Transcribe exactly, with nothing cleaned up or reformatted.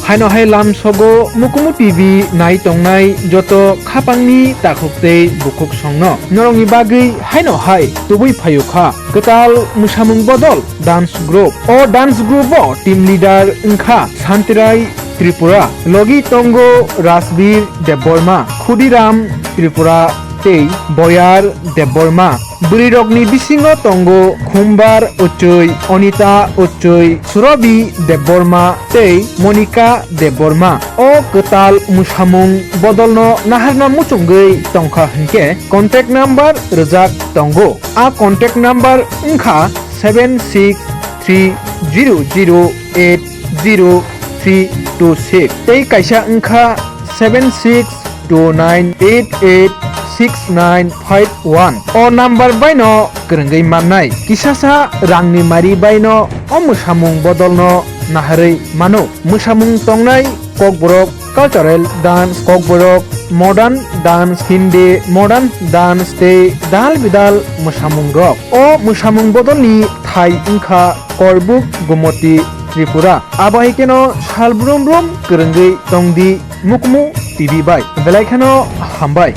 Haino hai lamsogo Mukumu T V nai tongnai joto khapangni takhuk tei bukhuk songno norokni bagwi haino hai tubui phaio kha. Kwtal mwsamung bodol dance group. O dance group o team leader wngkha Santirai Tripura, logi tongo Rajbir Debbarma, Khudiram Tripura tei Boyar Debbarma. Bwrwirokni bisingo tongo Khumbar Uchui, Onita Uchui, Surobi Debbarma tei Monika Debbarma. O kwtal mwsamung bodolno naharna muchungwi tongkha hwnkhe contact number rwjak tongo. A contact number wngkha seven six three zero zero eight zero three two six tei kaisa wngkha seven six two nine eight eight six nine five one. O number baino kwrwngwi mannai. Kisasa rangni mari baino o mwsamung bodolno naharwi mano. Mwsamung tongnai Kokborok cultural dance, Kokborok modern dance, Hindi modern dance tei dal bidal mwsamungrok. O mwsamung bodolni thai wngkha Korbuk Gomoti Tripura. Abo hai kheno sal brum brum kwrwngwi tongdi Mukumu T V bai. Belai kheno hambai.